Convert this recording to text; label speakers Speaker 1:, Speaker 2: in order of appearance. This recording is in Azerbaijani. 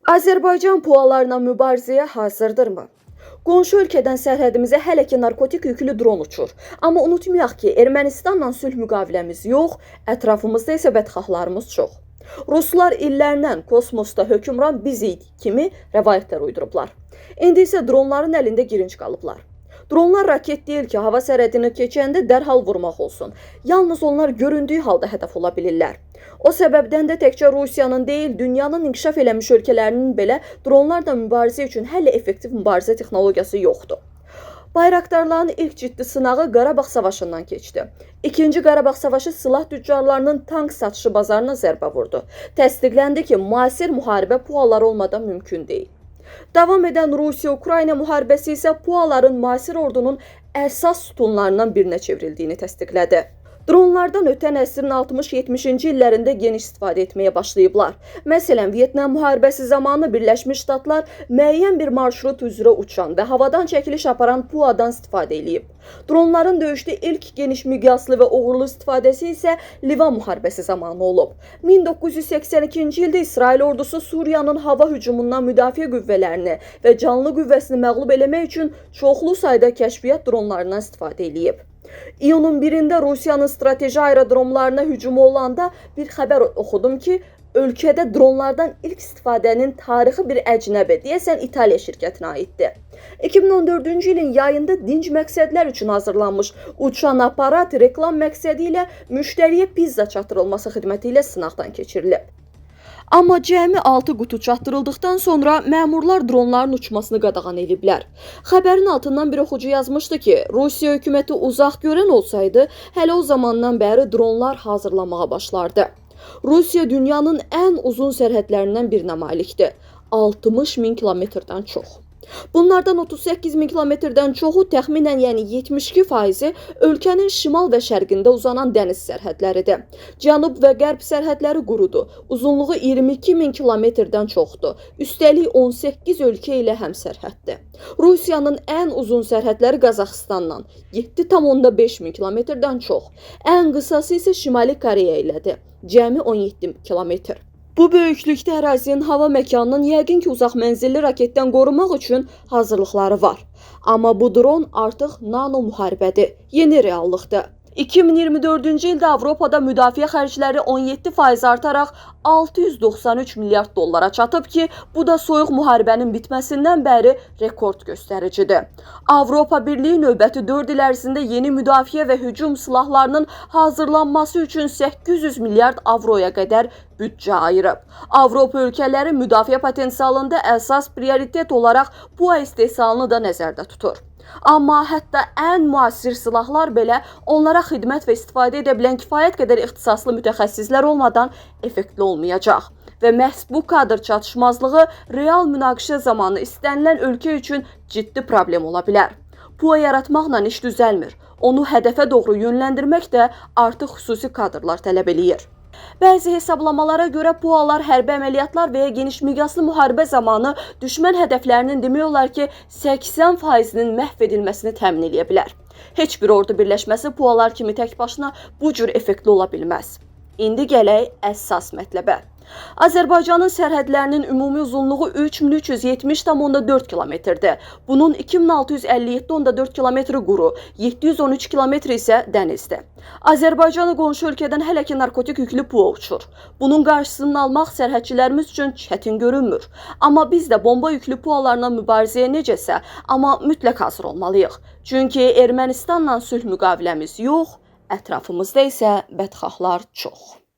Speaker 1: Azərbaycan PUA-larla mübarizəyə hazırdırmı? Qonşu ölkədən sərhədimizə hələ ki narkotik yüklü dron uçur. Amma unutmayaq ki, Ermənistanla sülh müqaviləmiz yox, ətrafımızda isə bədxahlarımız çox. Ruslar illərlə kosmosda hökmran biz idik kimi rəvayətlər uydurublar. İndi isə dronların əlində girinc qalıblar. Dronlar raket deyil ki, hava sərhədini keçəndə dərhal vurmaq olsun. Yalnız onlar göründüyü halda hədəf ola bilirlər. O səbəbdən də təkcə Rusiyanın deyil, dünyanın inkişaf eləmiş ölkələrinin belə dronlarla mübarizə üçün hələ effektiv mübarizə texnologiyası yoxdur. Bayraktarların ilk ciddi sınağı Qarabağ Savaşından keçdi. İkinci Qarabağ Savaşı silah tüccarlarının tank satışı bazarına zərbə vurdu. Təsdiqləndi ki, müasir müharibə PUA-lar olmadan mümkün deyil. Davam edən Rusiya-Ukrayna müharibəsi isə PUA-ların müasir ordunun əsas sütunlarından birinə çevrildiyini təsdiqlədi. Dronlardan ötən əsrin 60-70-ci illərində geniş istifadə etməyə başlayıblar. Məsələn, Vyetnam müharibəsi zamanı Birləşmiş Ştatlar müəyyən bir marşrut üzrə uçan və havadan çəkiliş aparan PUA-dan istifadə eləyib. Dronların döyüşdə ilk geniş miqyaslı və uğurlu istifadəsi isə Livan müharibəsi zamanı olub. 1982-ci ildə İsrail ordusu Suriyanın hava hücumundan müdafiə qüvvələrini və canlı qüvvəsini məğlub eləmək üçün çoxlu sayda kəşfiyyat dronlarından istifadə eləyib. İyunun 1-də Rusiyanın strateji aerodromlarına hücumu olanda bir xəbər oxudum ki, ölkədə dronlardan ilk istifadənin tarixi bir əcnəbi, deyəsən İtaliya şirkətinə aiddir. 2014-cü ilin yayında dinc məqsədlər üçün hazırlanmış uçan aparat reklam məqsədi ilə müştəriyə pizza çatdırılması xidməti ilə sınaqdan keçirilib. Amma cəmi 6 qutu çatdırıldıqdan sonra məmurlar dronların uçmasını qadağan ediblər. Xəbərin altından bir oxucu yazmışdı ki, Rusiya hökuməti uzaq görən olsaydı, hələ o zamandan bəri dronlar hazırlamağa başlardı. Rusiya dünyanın ən uzun sərhədlərindən birinə malikdir. 60 min kilometrdən çox. Bunlardan 38 min kilometrdən çoxu, təxminən yəni 72%-i ölkənin şimal və şərqində uzanan dəniz sərhədləridir. Cənub və qərb sərhədləri qurudur. Uzunluğu 22 min kilometrdən çoxdur. Üstəlik 18 ölkə ilə həmsərhəddir. Rusiyanın ən uzun sərhədləri Qazaxıstanla 7,5 min kilometrdən çox. Ən qısası isə Şimali Koreya ilədir. Cəmi 17 kilometr. Bu böyüklükdə ərazinin hava məkanının yəqin ki, uzaq mənzilli raketdən qorumaq üçün hazırlıqları var. Amma bu dron artıq nano müharibədir, yeni reallıqdır. 2024-cü ildə Avropada müdafiə xərcləri 17% artaraq 693 milyard dollara çatıb ki, bu da soyuq müharibənin bitməsindən bəri rekord göstəricidir. Avropa Birliyi növbəti 4 il ərzində yeni müdafiə və hücum silahlarının hazırlanması üçün 800 milyard avroya qədər büdcə ayırıb. Avropa ölkələri müdafiə potensialında əsas prioritet olaraq PUA istehsalını da nəzərdə tutur. Amma hətta ən müasir silahlar belə onlara xidmət və istifadə edə bilən kifayət qədər ixtisaslı mütəxəssislər olmadan effektli olmayacaq. Və məhz bu kadr çatışmazlığı real münaqişə zamanı istənilən ölkə üçün ciddi problem ola bilər. PUA yaratmaqla iş düzəlmir. Onu hədəfə doğru yönləndirmək də artıq xüsusi kadrlar tələb eləyir. Bəzi hesablamalara görə PUA-lar hərbi əməliyyatlar və ya geniş miqyaslı müharibə zamanı düşmən hədəflərinin demək olar ki, 80%-nin məhv edilməsini təmin eləyə bilər. Heç bir ordu birləşməsi PUA-lar kimi tək başına bu cür effektli ola bilməz. İndi gələk əsas mətləbə. Azərbaycanın sərhədlərinin ümumi uzunluğu 3370,4 kilometrdir. Bunun 2657,4 kilometri quru, 713 kilometr isə dənizdir. Azərbaycanı qonşu ölkədən hələ ki narkotik yüklü PUA uçur. Bunun qarşısını almaq sərhədçilərimiz üçün çətin görünmür. Amma biz də bomba yüklü PUA-larla mübarizəyə necəsə, amma mütləq hazır olmalıyıq. Çünki Ermənistanla sülh müqaviləmiz yox, ətrafımızda isə bədxahlar çox.